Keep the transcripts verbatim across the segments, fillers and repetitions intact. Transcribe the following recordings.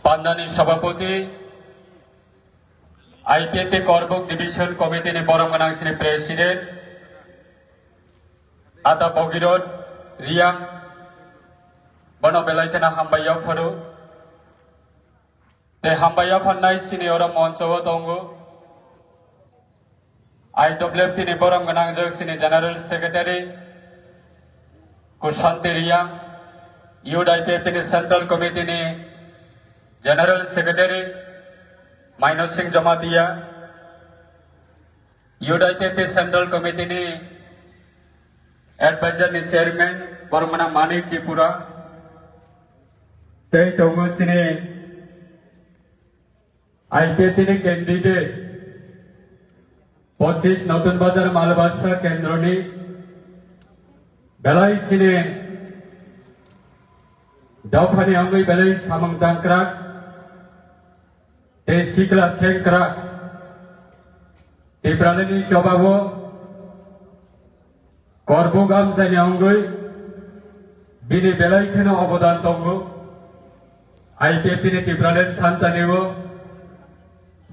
Pandani Sabhapati, I P F T Korbuk Division Committee ni borom gwnang sini President, Ata Bogirot Riang, bono belai kheno hambai yapharo. Tei hambai yaphannai sini oro moncho o tongo. I W F T ni borom gwnangjak sini General Secretary Kushanti Riang, Youth I P F T ni Central Committee ni General Secretary Maino Singh Jamatia, Youth I P F T Central Committee ni Advisor ni Chairman Bormana Manik Tripura, tei tongo sini I P F T ni candidate, pochis Notun Bazar Malbasa Kendroni, belai sini dophani wngwi belai samung tangkrak tei sikla sengkrak. Tipralani chobao Korbuk amchaini wngwi bini belai kheno obodan tongo. I P F T ni Tipraland santani o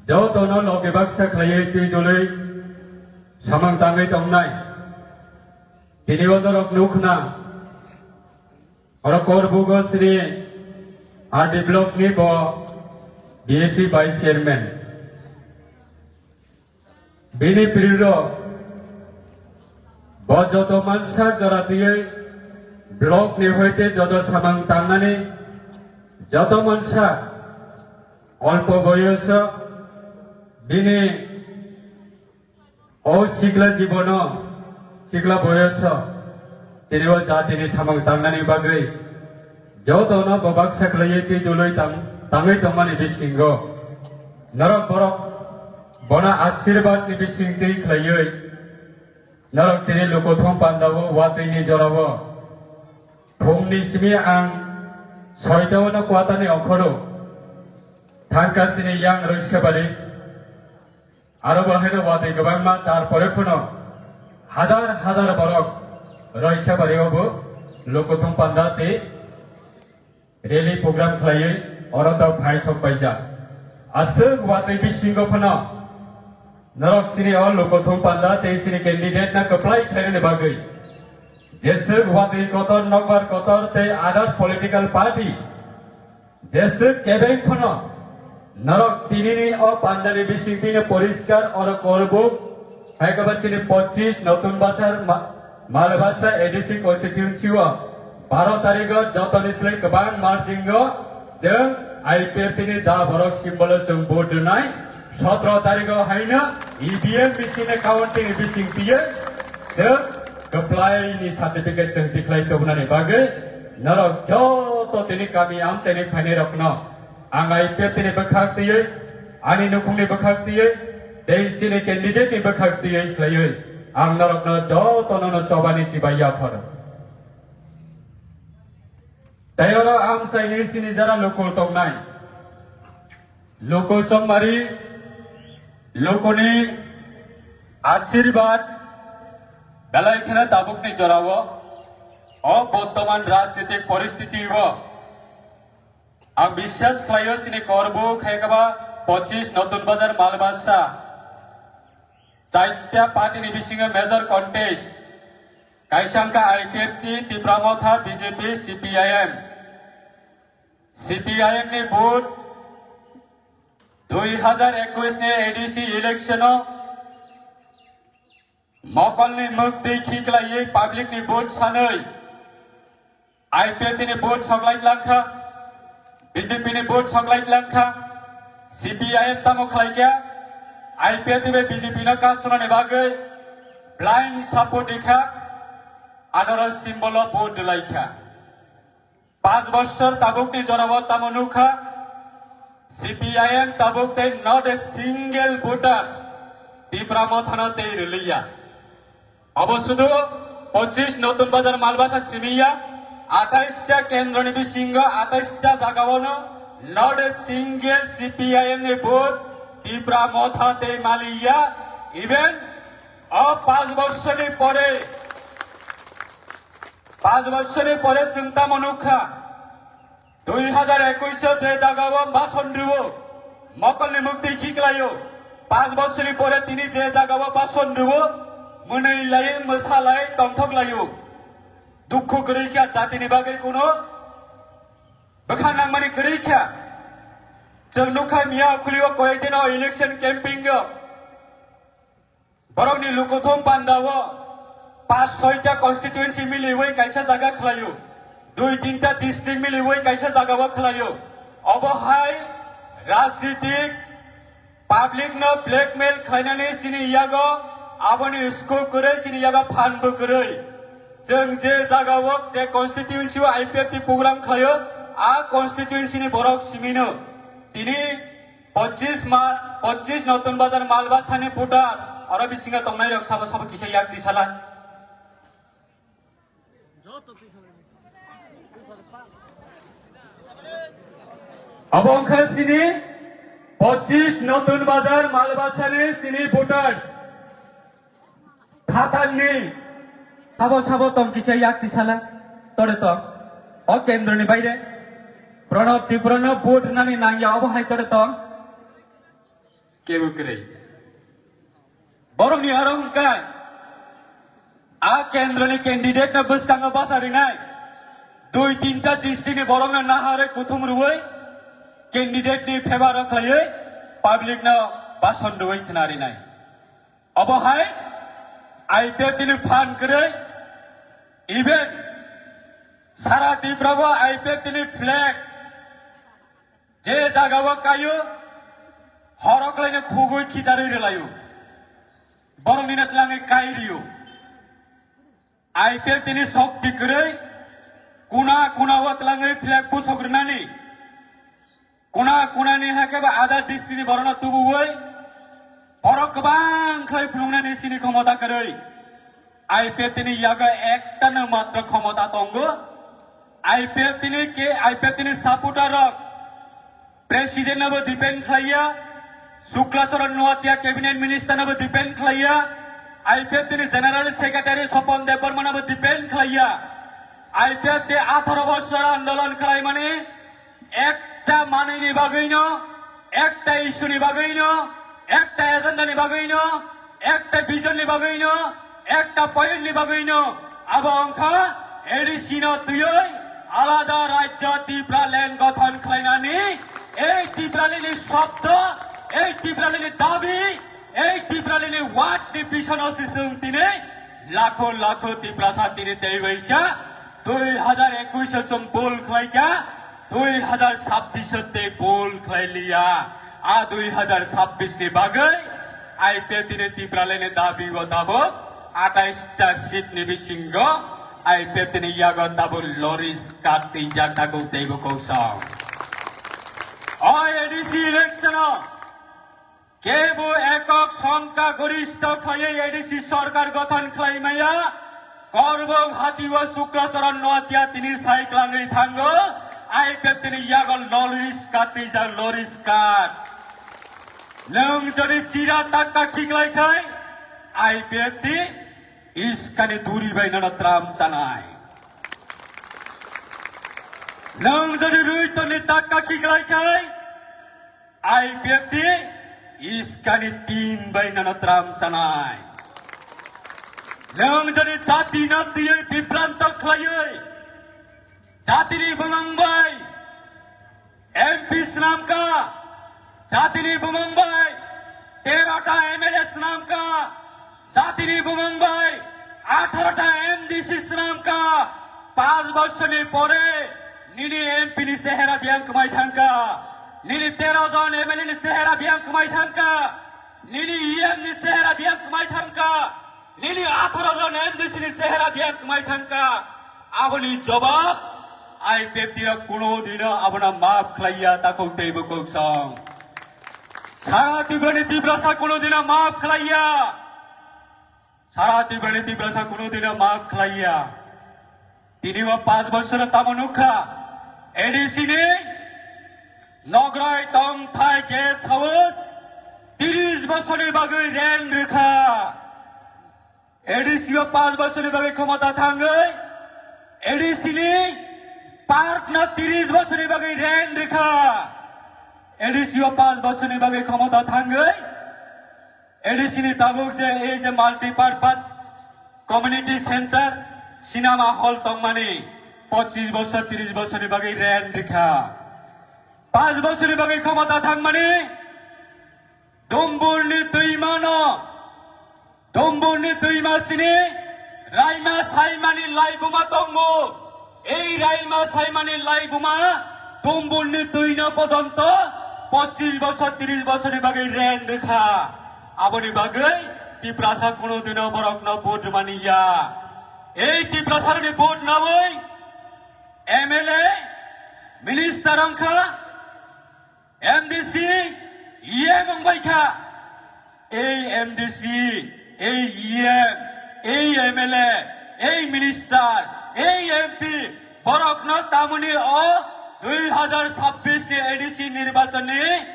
jotono loge baksa khlaiwi twi dului samung tangwi tongnai. Tini o norok nukhna, oro Korbugo sini R D block ni bo B S C Vice Chairman. Bini period o bo joto mansa jora twiwi block ni hoite joto samung tangnani joto mansa olpo boyoso bini o sikla jibono sikla boyoso tini o jatini samung tangnani bagwi jotono bo baksa khlaiwi twi dului tang-, tangwi tongmani bisingo norok borok bono asirbat ni bising twi khlaiwi norok tini lukuthum pandao watwi ni jorao phungni simi ang soitao no kwatani okhoro thangka sini yang Roisabari. Aro bo haino watwi kwbangma, tarpore phano hajar hajar borok Roisabari o bo lukuthum panda tei rally program khlaiwi oro tok phai sok paijak. Aswk watwi bisingo phano norok sini o lukuthum panda tei sini candidate no kwplai khlainani bagwi jeswk watwi kotor, nokbar kotor tei others political party jeswk kebeng phano norok tinini o pandani bising tini poriskar oro Korbuk, hai khe ba chini pochis Notun Bazar ma-, Malbasa A D C constituency o baro tarigo jotoni slai kwbang marjingo chwng I P F T ni da borok symbol o chwng vote rwnai. Sotro tarigo haino E V M machine counting bising twiwi chwng kwplaini certificate chwng tikhlai tubunani bagwi norok joto tini kami amchaini phainairokno ang I P F T ni bwkhak twiwi, ani nukhungni bwkhak twiwi, tei chini candidate ni bwkhak twiwi khlaiwi ang norokno jotono no chobani chibai yapharo. Tei oro amchaini sini jara luku tongnai. Luku chongmari, lukuni asirbat belai kheno tabukni jorao o bottoman rajnitik poristiti o ang biswas khlaio chini Korbuk hai khe ba pochis Notun Bazar Malbasa chaita party ni bisingo major contest kaisa wngkha I P F T, Tipra Motha, B J P, C P I M. C P I M ni vote dui hazar ekwis ni A D C election o mokolni mwktwi khiklaiwi public ni vote sanwi I P F T ni vote soklai tlangkha, B J P ni vote soklai tlangkha, C P I M tamo khlaikha, I P F T bai B J P no kasunani bagwi blind support rikha, anoro symbol o vote rwlaikha. Panch bochor tabukni jorao tamo nukha, C P I M tabuk tei not a single voter Tipra Mothano tei rwliya. Obo sudu pochis Notun Bazar Malbasa simiya, atais ta kendroni bisingo atais ta jagaono not a single C P I M ni vote Tipra Motha tei maliya. Even o panch bochorni pore, panch bochorni pore chwng tamo nukha, Dui hazar ekush o je jagao bhasan rwo, mokolni mukti khiklaio. Panch bosorni pore tini je jagao bhasan rwo, mwnwi lai, mwsa lai, tongthok laio. Dukhu kwrwi kha, jatini bagwi kuno bwkha nangmani kwrwi kha. Chwng nukha miya khulio koyekdino election camping o. Borokni lukuthum pandao pas soita constituency miliwi kaisa jaga khlaio, dui tinta district miliwi kaisa jagao khlaio. Obo hai rajnitik public no blackmail khlainani chini yago, aboni scope kwrwi, chini yago phan bo kwrwi. Chwng je jagao je constituency o I P F T program khlaio, a constituency ni borok simino tini Pochisma, pochis Notun Bazar Malbasani putar, oro bisingo tongnai rok sabo sabo kisa yak di sala. Abo wngkha sini pochis Notun Bazar Malbasani sini putar. Thatangni sabo sabo tong kisa yak tisala tore tong. O kendroni baire Pranab Tripura no vote nani nangya obo hai tore tong. Kebo kwrwi. Borokni aro hwnkha a kendroni candidate no bwskango bacharinai. Dui tinta district ni borokno naharwi kuthum rwui candidate ni favor o khlaiwi public no bason rwui khnarinai. Obo hai I P F T ni phan kwrwi, even sara Tripura o I P F T ni flag je jaga o kaio, horok laino khugui khitarwi rwlaio, borokni no twlangwi kai rio. I P F T ni shokti kwrwi kuna kuna o twlangwi flag pusok rwnani. Kuna kuna ni hakhe ba other district ni borok no tubuwi borok kwbang khlai phunuknani sini khomota kwrwi. I P F T ni yago ekta no matro khomota tongo. I P F T ni ke, I P F T ni supporter rok president no bo depend khlaiya, Shukla Charan Noatia cabinet minister no bo depend khlaiya, I P F T ni general secretary Sopon Debbarma no bo depend khlaiya. I P F T atharo bosor andolon khlaimani ekta manwini bagwino, ekta issue ni bagwino, ekta agenda ni bagwino, ekta vision ni bagwino, ekta point ni bagwino, abo wngkha A D C no twiwi alada rajya Tipraland gothon khlainani, ei Tipralini shobdo, ei Tipralini dabi, ei Tipralini word ni bisono se chwng tini lakho lakho Tiprasa tini teibaisa dui hazar ekush o chwng bol khlaikha, dui hazar chabbish o tei bol khlailiya. A dui hazar chabbish ni bagwi I P F T ni Tipraland ni dabi o tabuk atais ta seat ni bisingo I P F T ni yago tabuk loris kat twijak tabuk teibo koksong. O A D C election o kebo ekok songkha goristho khlaiwi A D C sorkar gothon khlai maya, Korbok hati o Shukla Charan Noatia tini sai kwlangwi thango, I P F T ni yago loris kat twijak loris kat. Nwng jodi chira takka khiklai khai, I P F T iskani duri bai nono tram chanai. Nwng jodi rui tonni takka khiklai khai, I P F T iskani tin bai nono tram chanai. Nwng jodi jati no twiwi bibranto khlaiwi, jatini bumung bai M P swnamkha, jatini bumung bai tero ta M L A swnamkha, jatini bumung bai atharo ta M D C swnamkha, panch bosorni pore nini M P ni sehera biyang kwmai thangkha, nini tero jon M L A ni sehera biyang kwmai thangkha, nini E M ni sehera biyang kwmai thangkha, nini atharo jon M D C ni sehera biyang kwmai thangkha. Aboni jobab I P F T rok kuno dino abono maaf khlaiya, takhuk tei bukhuk song. Sara Tiprani Tiprasa kuno dino maaf khlaiya. Sara Tiprani Tiprasa kuno dino maaf khlaiya. Tini o panch bosor tamo nukha, A D C ni Nograi tongthai guest house tris bosorni bagwi rent rwkha. A D C o panch bosorni bagwi khomota thangwi A D C ni Park no tris bosorni bagwi rent rikha. A D C o panch bosorni bagwi khomota thangwi A D C ni tabuk je ei je multipurpose community center cinema hall tongmani pochis bosor tris bosorni bagwi rent rikha. Panch bosorni bagwi khomota thangmani Dumburni twimano, Dumburni twima sini Raima Saimani laibuma tongo. Ei Raima Saimani laibuma Dumburni twino pojonto pochis bosor, tris bosorni bagwi rent rikha. Aboni bagwi Tiprasa kunu dino borokno vote rwmani ya. Ei Tiprasarokni vote nawi M L A, minister wngkha, M D C, E M wngbaikha. Ei M D C, ei E M, ei M L A, ei minister, ei M P, borokno tamoni o dui hazar sabbish ni A D C nirbachon ni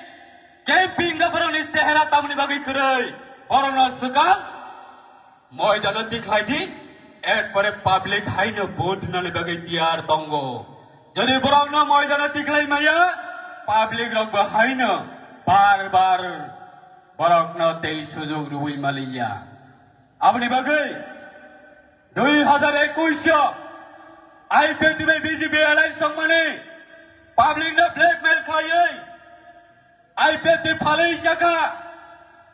camping o borokni chehera tamoni bagwi kwrwi, borokno swkang moidano tikhlai di, ekpore public haino vote nani bagwi tiyar tongo. Jodi borokno moidano tikhlai maya, public rok bo haino bar bar borokno tei sujug rwui maliya. Aboni bagwi dui hazar ekush o I P F T bai B J P alliance wngmani public no blackmail khlaiwi I P F T phalwi chakha,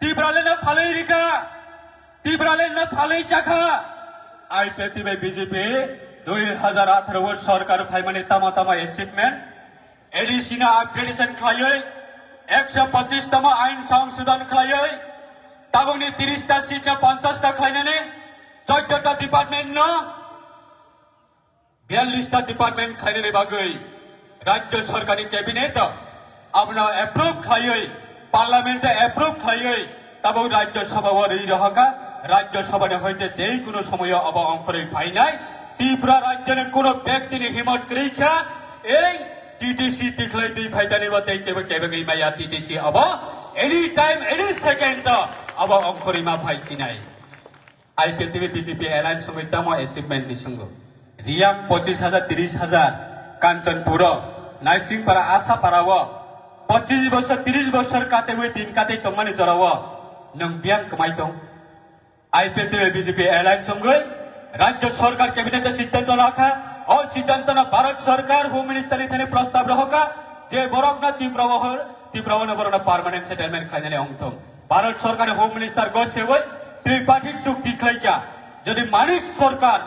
Tipraland no phalwi rikha, Tipraland no phalwi chakha. I P F T bai B J P dui hazar atharo o sorkar phaimani tamo tamo achievement, A D C no upgradation khlaiwi, ekso pochis tamo ain songsodhon khlaiwi, tabukni tris ta seat no ponchas ta khlainani, choddo ta department no biyallis ta department khlainani bagwi Rajya Sorkarni cabinet o abono approve khlaiwi, parliament o approve khlaiwi, tabuk Rajya Sabha o rwi rohorkha. Rajya Sabha ni hoite je kuno somoyo abo ongkhorwi phainai. Tripura Rajya ni kuno bektini himot kwrwi kha, ei T T C tikhlai twi phaitani bo tei kebo kebegwi maya T T C abo any time, any second o abo ongkhorwi ma phai sinai. I P F T bai B J P alliance wngwi tamo achievement ni swngwi. Riyang pochis hajar, tris hajar, Kanchanpur o, Naisingpara, Asapara o, pochis bosor, tris bosor kataiwi din katai tongmani jora o, nwng biyang kwmai tong? I P F T bai B J P alliance wngwi Rajya Sorkar cabinet o siddhanto lakha, o siddhanto no Bharat Sorkar Home Minister ni thani prostab rohorkha, je borok no Tripura o, Tripura o no borok no permanent settlement khlainani wngthong. Bharat Sorkar ni Home Minister go sewi tripartite chukti khlaikha. Jodi Manik Sorkar,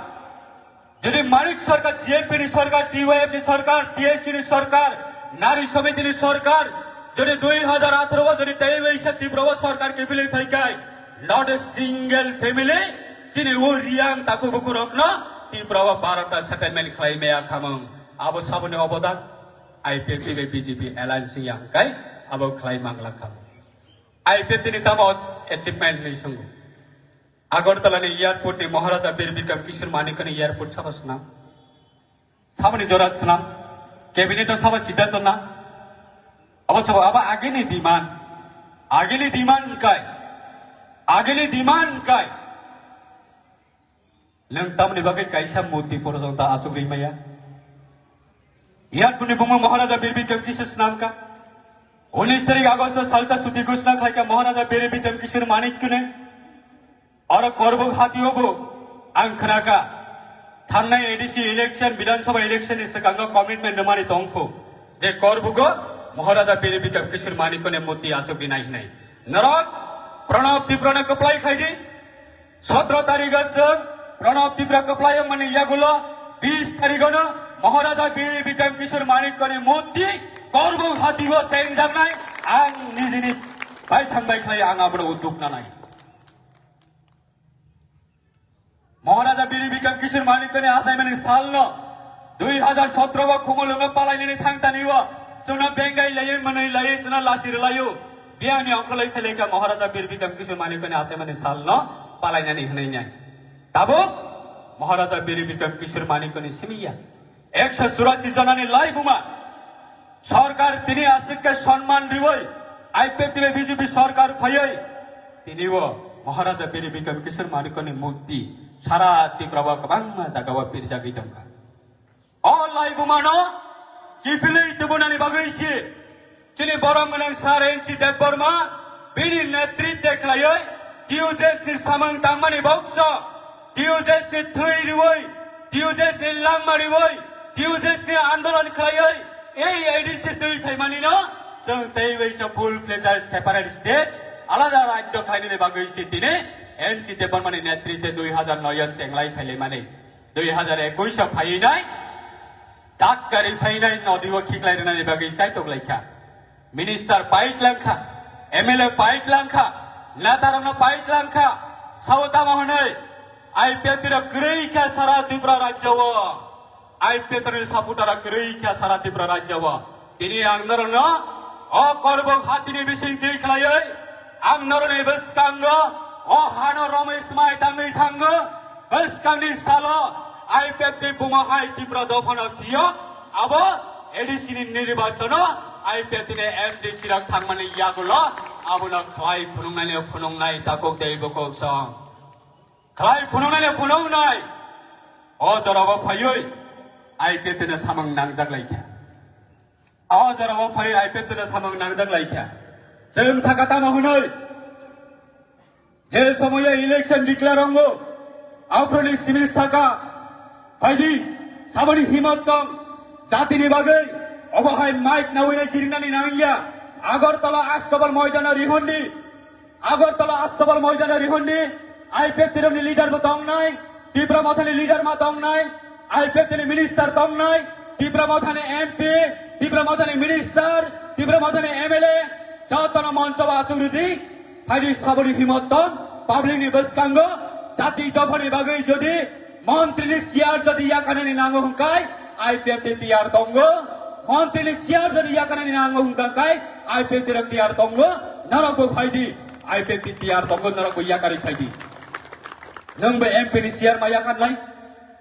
jodi Manik Sorkar, G M P ni Sorkar, T Y F ni Sorkar, T S U ni Sorkar, Nari Samiti ni Sorkar, jodi dui hajar atharo o jodi tei waisa Tripura o Sorkar kiphilwi phaikhai, not a single family chini o Riyang taku buku rokno Tripura o Bharat ta settlement khlai maya khamung. Abo saboni obodan I P F T bai B J P alliance ya hwnkhe abo khlai mangla khamung. I P F T ni tamo achievement hinwi swngo. Agartala ni airport ni Maharaja Bir Bikram Kishore Manikya ni airport sabo swnam. Saboni jora swnam. Cabinet o sabo siddhanto na. Abo sabo abo agini demand. Agini demand kai. Agini demand kai. Nwng tamni bagwi kaisa murti porjonto achuk rimaya? Yakuni bumung Maharaja Bir Bikram Kishore swnamkha. Unis tarik August o salsa suti ghosna khlaikha Maharaja Bir Bikram Kishore Manikyani. Oro Korbuk hatio bo ang khnakha, thangnai A D C election, Bidhan Sabha election ni swkango commitment rwmani tongkhu je Korbugo Maharaja Bir Bikram Kishore Manikyani murti achuk rinai hinai. Norok Pranab Tripura no kwplai khlaidi. Sotro tarikh o chwng Pranab Tripura kwplai wngmani yagulo bis tarikh o no Maharaja Bir Bikram Kishore Manikyani murti Korbuk hatio chengjak nai. Ang nijini baithang bai khlai ang abono udduk nanai. Maharaja Bir Bikram Kishore Manikyani achaimani salno dui hajar sotro o Khumulwngo palainani thangtani o chwngno bengai laiwi mwnwi laiwi chwngno lasi rwlaio. Biyangni ongkholwi phailaikha Maharaja Bir Bikram Kishore Manikyani achaimani salno palainani hwnwi. Tabuk Maharaja Bir Bikram Kishore Manikyani simi ya. Ekso churasi jonani laibuma sorkar tini aswk khe sonman riwi I P F T bai B J P sorkar phaiwi tini o Maharaja Bir Bikram Kishore Manikyani murti sara Tripura o kwbangma jaga o pirjagwi tongkha. O Laibumano kiphilwi tubunani bagwi si chini borom gwnang Sir N C Debbarma bini netritwe khlaiwi T U J S ni samung tangmani bokso, T U J S ni thwi riwi, T U J S ni langma riwi, T U J S ni andolon khlaiwi ei A D C twi phaimanino chwng teiwi se full fledged separate state alada rajyo khlainani bagwi si tini N C Debbarmani netritwe dui hazar noi o chenglai phailaimani. Dui hazar ekush o phainai, dakkari phainai nodi o khiklai rwnani bagwi chaitok laikha. Minister paitlang kha, M L A paitlang kha, neta rokno paitlang kha. Sao tamo hwnwi I P F T rok kwrwi kha sara Tripura rajyo o. I P F T ni supporter rok kwrwi kha sara Tripura rajyo o. Tini ang norokno o Korbok hatini bising twi khlaiwi ang norokni bwskango o hano romwi swmai tangwi thango. Bwskangni salo I P F T buma hai Tripura dophano phiyok abo A D C ni nirbachono I P F T ni M D C rok thangmani yagulo abono khlai phunuknaini phunuknai takhuk tei bukhuk song. Khlai phunuknaini phunuknai o jorao phaiwi I P F T no samung nangjak laikha. O jorao phai I P F T no samung nangjak laikha. Chwng saka tamo hwnwi, je somoyo election declare wngo, aphuruni simi saka, phaidi, saboni himot tong, jatini bagwi, obo hai mic nawi nai chirinani nangya, Agartala Astabal moidano rihundi, Agartala Astabal moidano rihundi, I P F T ni leader bo tongnai, Tipra Mothani leader ma tongnai, I P F T ni minister tongnai, Tipra Mothani M P, Tipra Mothani minister, Tipra Mothani M L A, jotono moncho o achuk rwdi, phaidi saboni himot tong, public ni bwskango, jati dophani bagwi jodi montri ni chair jodi yakarnani nango hwnkhe, I P F T tiyar tongo, montri ni chair jodi yakarnani nango hwnkhe, I P F T rok tiyar tongo, norok bo phaidi, I P F T tiyar tongo, norok bo yakarwi phaidi. Nwng bo M P ni chair ma yakarnai,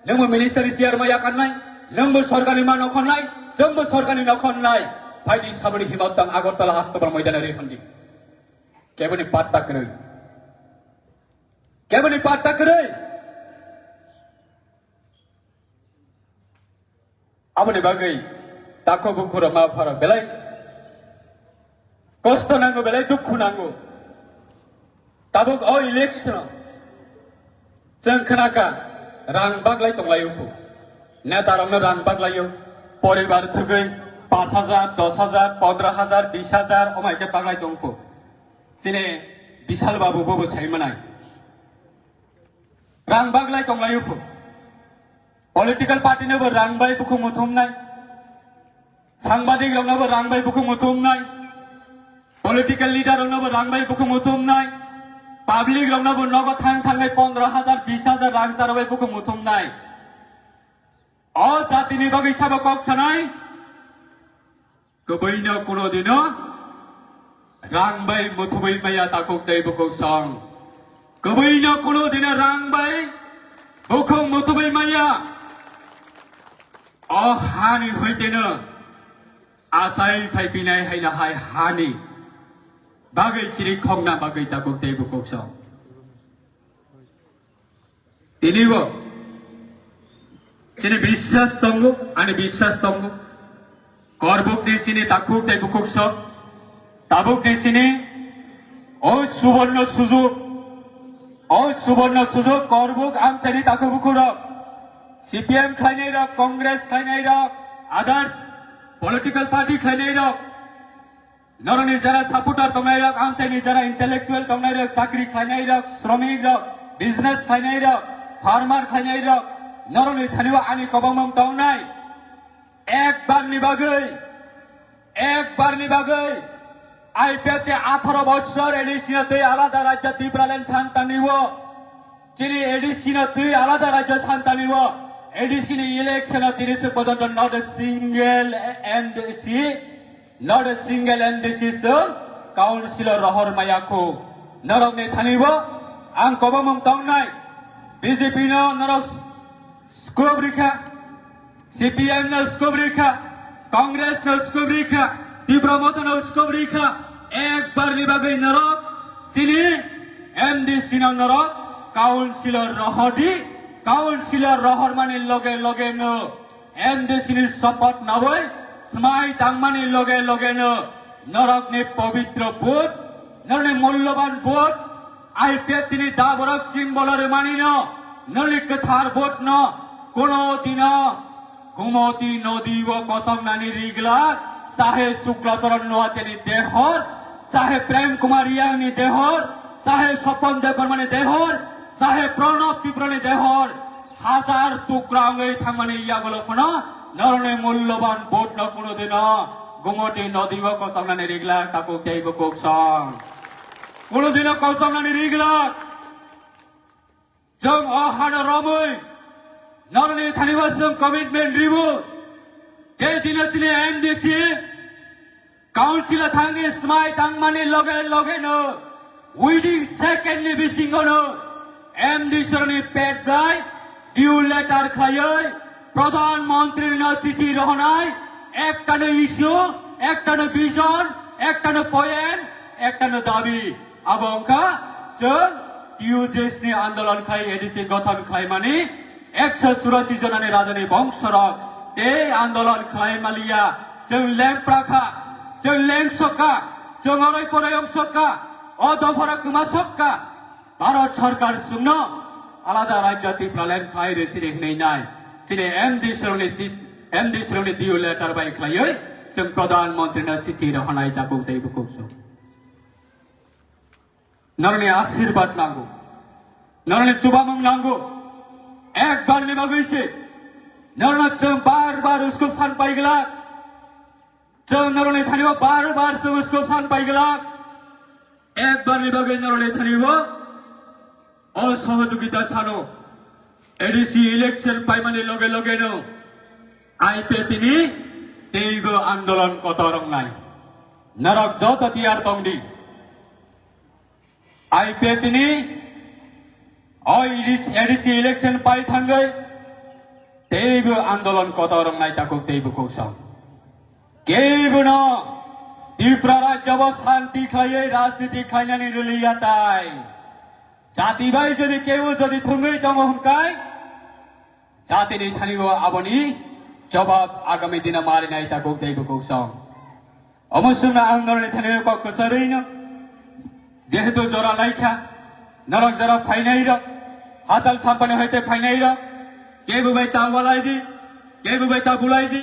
nwng bo minister ni chair ma yakarnai, nwng bo sorkar ni ma nokhornai, chwng bo sorkar ni nokhornai. Phaidi saboni himot tong Agartala Astabal moidano rihundi. Keboni patta kwrwi. Keboni patta kwrwi. Aboni bagwi takhuk bukhuk rok ma pharok belai kosto nango, belai dukhu nango. Tabuk o election o chwng khnakha rang baglai tonglaio phu. Neta rokno rang baglaio. Poribar thwgwi pash hajar, dosh hajar, pondro hajar, bish hajar omai khe baglai tong phu. Chini Bishal Babu bobo sai manai. Rang baglai tonglaio phu. Political party no bo rang bai bukhuk muthumnai. Sangbadik rokno bo rang bai bukhuk muthumnai. Political leader rokno bo rang bai bukhuk muthumnai. Public rokno bo nogo thang thangai pondro hajar, bish hajar rang charo bai bukhuk muthumnai. O jatini bagwi sabo kok sanai. Kwbwino kuno dino rang bai muthubwi maya takhuk tei bukhuk song. Kwbwino kuno dino rang bai bukhuk muthubwi maya. O hani hoiteno asai phaipinai haino hai hani bagwi chiri khokna bagwi takhuk tei bukhuk song. Tinibo chini biswas tongo, ani biswas tongo. Korbukni chini takhuk tei bukhuk sok, tabukni chini o suborno sujok, o suborno sujok Korbuk amchaini takhuk bukhuk rok, C P M khlainai rok, Congress khlainai rok, others political party khlainai rok, norokni jara supporter tongnai rok, amchaini jara intellectual tongnai rok, chakri khlainai rok, sromik rok, business khlainai rok, farmer khlainai rok, norokni thani o ani kobangmung tongnai. Ek bar ni bagwi, ek bar ni bagwi I P F T atharo bochor A D C no twi alada rajya Tipraland santani o, chini A D C no twi alada rajya santani o, A D C ni election o tini se pojonto not a single M D C, not a single M D C chwng councilor rohor maya khu. Norokni thani bo ang kobomung tongnai, B J P no norok scope rikha, C P M no scope rikha, Congress no scope rikha, Tipra Motha no scope rikha, ek bar ni bagwi norok chini M D C no norok councilor rohor di, councilor rohor mani loge loge no M D C ni sopat nawi smai tangmani loge loge no norokni pabitro vote, norokni mulloban vote, I P F T ni daborok symbol rwmani no norokni kwthar vote no kuno dino Gumoti nodi o kosomnani riglak, sahe Sukla Charan Noatia ni dehor, sahe Prem Kumar Reang ni dehor, sahe Swapan Debbarma ni dehor, sahe Pranab Tripura ni dehor, hajar tukra wngwi thangmani yagulo phano norokni mulloban vote no kuno dino Gumoti nodi o kosomnani riglak, takhuk tei bukhuk song. Kuno dino kosomnani riglak. Chwng o hano romwi norokni thani bo chwng commitment ribo. Je dino chini M D C council o thangwi smai tangmani loge loge no within second ni bisingo no M D C rokni pet bai due letter khlaiwi Pradhan Mantri no chithi rohonai, ektano issue, ektano vision, ektano point, ektano dabi. Abo wngkha chwng T U J S ni andolon khlai A D C gothon khlaimani ekso churasi jonani rajani bongsorok tei andolon khlai maliya, chwng lengpra kha, chwng lengsok kha, chwng oroi poroi ongsok kha, o dopharo kwmasok kha. Bharat Sarkar chwngno alada rajya Tipraland khlai rwsidi hwnwi nai. Chini M D C rokni si-, M D C rokni D U letter bai khlaiwi chwng Pradhan Mantri no chithi rohonai takhuk tei bukhuk song. Norokni ashirbad nango, norokni chubamung nango. Ekbar ni bagwi se norokno chwng bar bar uskup san paiglak, chwng norokni thani o bar bar chwng uskup san paiglak. Ekbar ni bagwi norokni thani o o sohojogita sano A D C election paimani loge loge no I P F T ni teibo andolon kotor wngnai. Norok joto tiyar tongdi. I P F T ni o A D C election pai thangwi teibo andolon kotor wngnai takhuk tei bukhuk song. Keibono Tripura rajya bo shanti khlaiwi rajniti khlainani rwliya tai. Jati bai jodi kebo jodi thwngwi tongo hwnkhai, jatini thani o aboni jobab agami dina marinai takhuk tei bukhuk song. Omo chwngno ang norokni thani o kok kwcharwi no, jehetu jora laikha, norok jora phainai rok, hachal sampani hoite phainai rok, kebo bai ta walai di, kebo bai ta bulai di.